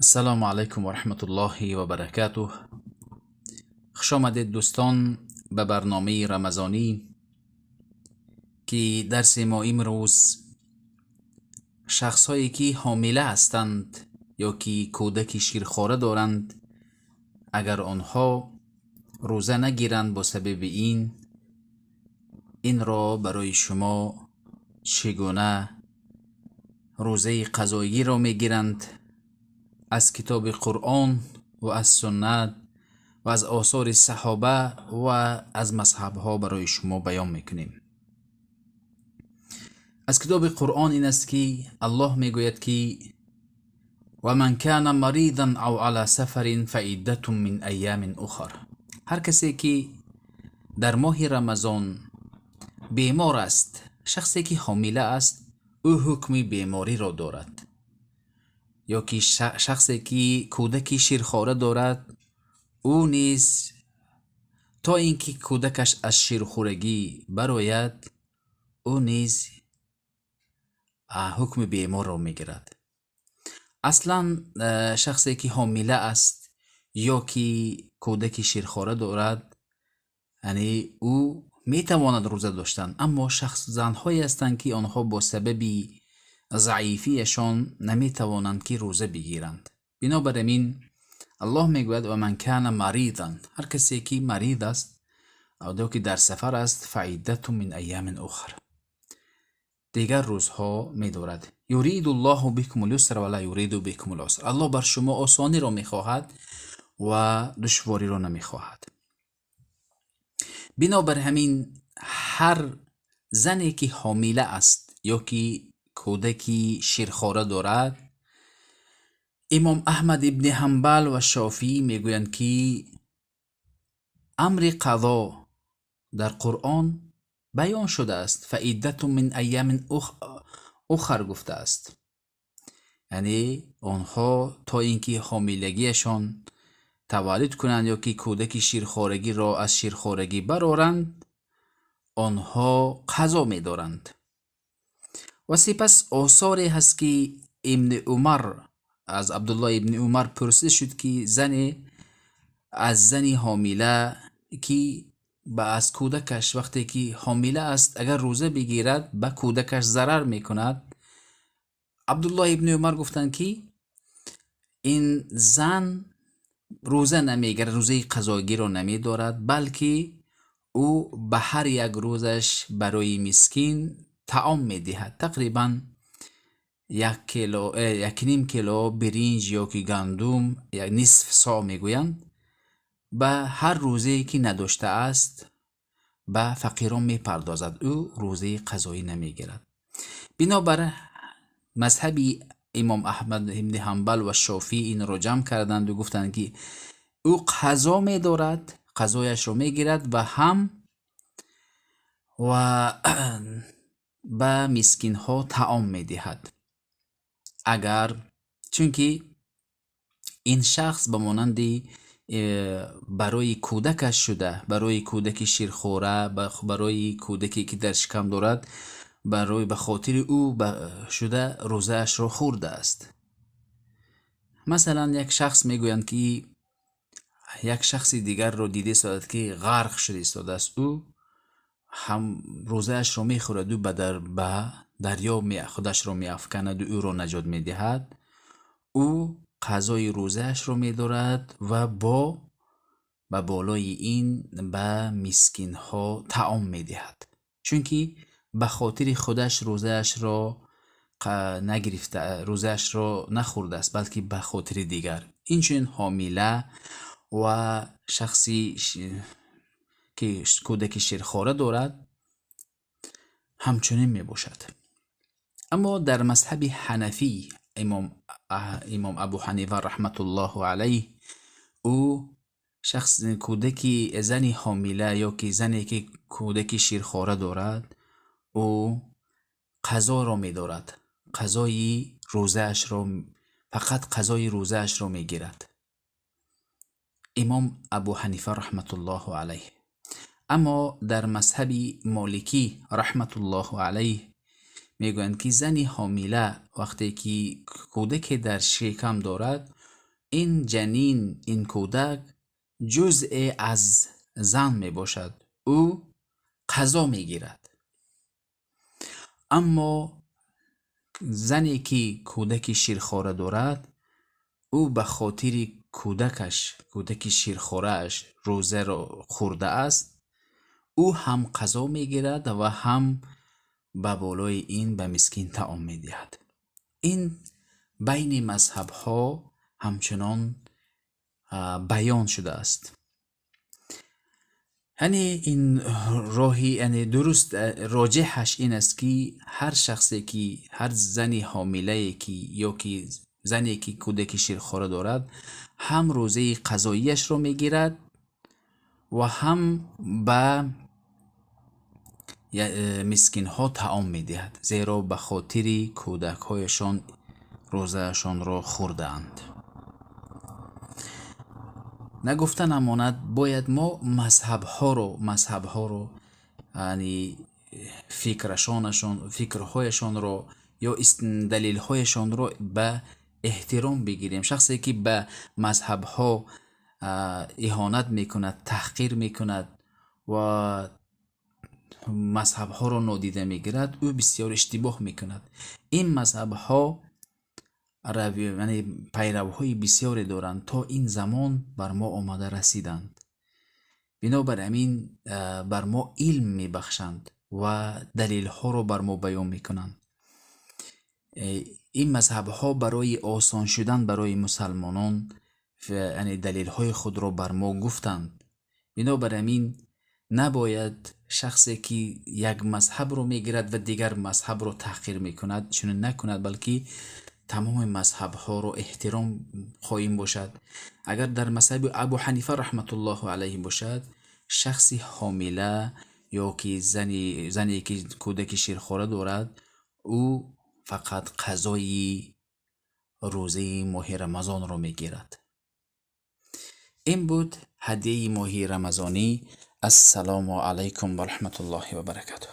Ассалому алайкум ва раҳматуллоҳи ва баракатуҳ. Хуш омадед, дӯстон, ба барномаи рамазонӣ, ки дарси мо имрӯз шахсҳое ки ҳомила ҳастанд ё ки кӯдаки ширхора доранд, агар онҳо рӯза нагиранд бо сабаби ин, инро барои шумо чӣ гуна рӯзаи қазоиро мегиранд аз китоби Қуръон ва аз суннат ва аз осори саҳоба ва аз мазҳабҳо барои шумо баён мекунем. Аз китоби Қуръон ин аст ки Аллоҳ мегӯяд ки ва ман кана маридан ав ала сафарин фаиддатун мин айёмин ухар. Ҳар касе ки дар моҳи Рамазон бемор аст, шахсе ки ҳомила аст, ӯ ҳукми бемориро дорад, ё ки шахсе ки кӯдаки ширхора дорад, ӯ низ то ин ки кӯдакаш аз ширхӯрагӣ барояд, ӯ низ ҳукми беморро мегирад. Аслан шахсе ки ҳомила аст ё ки кӯдаки ширхора дорад, яъне ӯ метавонад рӯза доштан, аммо занҳое ҳастанд ки онҳо бо сабаби заифиашон наметавонанд ки рӯза бигиранд. Бинобар ин Аллоҳ мегӯяд ва ман кана маридан, ҳар касе ки марид аст ё ки дар сафар аст, фаиддатун мин айёмин ухар, дигар рӯзҳо медорад. Юриду ллоҳу бикумул юсра ва ла юриду бикумул уср. Аллоҳ бар шумо осониро мехоҳад ва душвориро намехоҳад. Бинобар ҳамин ҳар зане ки ҳомила аст ё ки кӯдаки ширхора дорад, имом Аҳмад ибни Ҳанбал ва Шофиӣ мегӯянд ки амри қазо дар Қуръон баён шудааст. Фаиддатун мин айёмин ухар гуфтааст. Яъне онҳо то ин ки ҳомилагиашон таваллуд кунанд ё ки кӯдаки ширхорагиро аз ширхорагӣ бароранд, онҳо қазо медоранд. Ва сипас осоре ҳаст ки Ибни Умар, аз Абдуллоҳ ибни Умар пурсида шуд ки зане аз зани ҳомила ки аз кӯдакаш вақте ки ҳомила аст, агар рӯза бигирад ба кӯдакаш зарар мекунад. Абдуллоҳ ибни Умар гуфтанд ки ин зан рӯза намегирад, рӯзаи қазогиро намедорад, балки ӯ ба ҳар як рӯзаш барои мискин таом медиҳад. Тақрибан як кило, якним кило биринҷ ё ки гандум, як нисф со мегӯянд, ба ҳар рӯзае ки надоштааст ба фақирон мепардозад. Ӯ рӯзаи қазоӣ намегирад. Бинобар мазҳаби имом Аҳмад ибни Ҳанбал ва Шофиӣ инро ҷамъ карданду гуфтанд ки ӯ қазо медорад, қазояшро мегирад ва ҳам ва ба мискинҳо таом медиҳад. Агар чунки ин шахс ба монанди барои кӯдакаш шуда, барои кӯдаки ширхора, барои кӯдаке ки дар шикам дорад, барои ба хотири ӯ шуда рӯзаашро хӯрдааст. Масалан, як шахс мегӯянд ки як шахси дигарро дида истодааст ки ғарқ шуда истодааст, ӯ ҳам рӯзаашро мехӯрад, ӯ ба дарё худашро меафканаду ӯро наҷот медиҳад. Ӯ қазои рӯзаашро медорад ва ба болои ин ба мискинҳо таом медиҳад, чунки ба хотири худаш рӯзаашро нагирифта, рӯзаашро нахӯрдааст, балки ба хотири дигар. Инчунин ҳомила ва шахси ки кӯдаки ширхора дорад ҳамчунин мебошад. Аммо дар мазҳаби ҳанафӣ имом Абу Ҳанифа раҳматуллоҳу алайҳ, ӯ шахс кӯдаки зани ҳомила ё ки зане ки кӯдаки ширхора дорад, ӯ қазоро медорад, қазои рӯзаашро, фақат қазои рӯзаашро мегирад. Имом Абу Ҳанифа раҳматуллоҳу алайҳ. Аммо дар мазҳаби Моликӣ раҳматуллоҳу алайҳ мегӯянд ки зани ҳомила вақте ки кӯдаке дар шикам дорад, Ин ҷанин, ин кӯдак ҷузъе аз зан мебошад, ӯ қазо мегирад. Аммо зане ки кӯдаки ширхора дорад, ӯ ба хотири кӯдакаш, кӯдаки ширхорааш рӯзаро хӯрдааст, ӯ ҳам қазо мегирад ва ҳам ба болои ин ба мискин таом медиҳад. Ин байни мазҳабҳо ҳамчунон баён шудааст. Яъне ин роҳи, яъне дуруст, роҷеҳаш ин аст, ки ҳар шахсе ки, ҳар зани ҳомилае ки ё ки зане ки кӯдаки ширхора дорад, ҳам рӯзаи қазоияшро мегирад ва ҳам ба мискинҳо таом медиҳад, зеро ба хотири кӯдакҳояшон рӯзаашонро хӯрдаанд. Нагуфта намонад, бояд мо мазҳабҳоро, яъне фикрҳояшонро ё далелҳояшонро ба эҳтиром бигирем. Шахсе ки ба мазҳабҳо иҳонат мекунад, таҳқир мекунад ва мазҳабҳоро нодида мегирад, ӯ бисёр иштибоҳ мекунад. Ин мазҳабҳо яъне пайравҳои бисёре доранд, то ин замон бар мо омада расиданд. Бинобар ҳамин бар мо илм мебахшанд ва далелҳоро бар мо баён мекунанд. Ин мазҳабҳо барои осон шудан барои мусалмонон, яъне далелҳои худро бар мо гуфтанд. Бинобар ҳамин набояд шахсе ки як мазҳабро мегирад ва дигар мазҳабро таҳқир мекунад, чунин накунад, балки тамоми мазҳабҳоро эҳтиром қоим бошад. Агар дар мазҳаби Абу Ҳанифа раҳматуллоҳу алайҳи бошад, шахси ҳомила ё ки зане ки кӯдаки ширхора дорад, ӯ фақат қазои рӯзаи моҳи Рамазонро мегирад. Ин буд ҳадияи моҳи рамазонӣ. Ассалому алайкум ва раҳматуллоҳи ва баракатуҳ.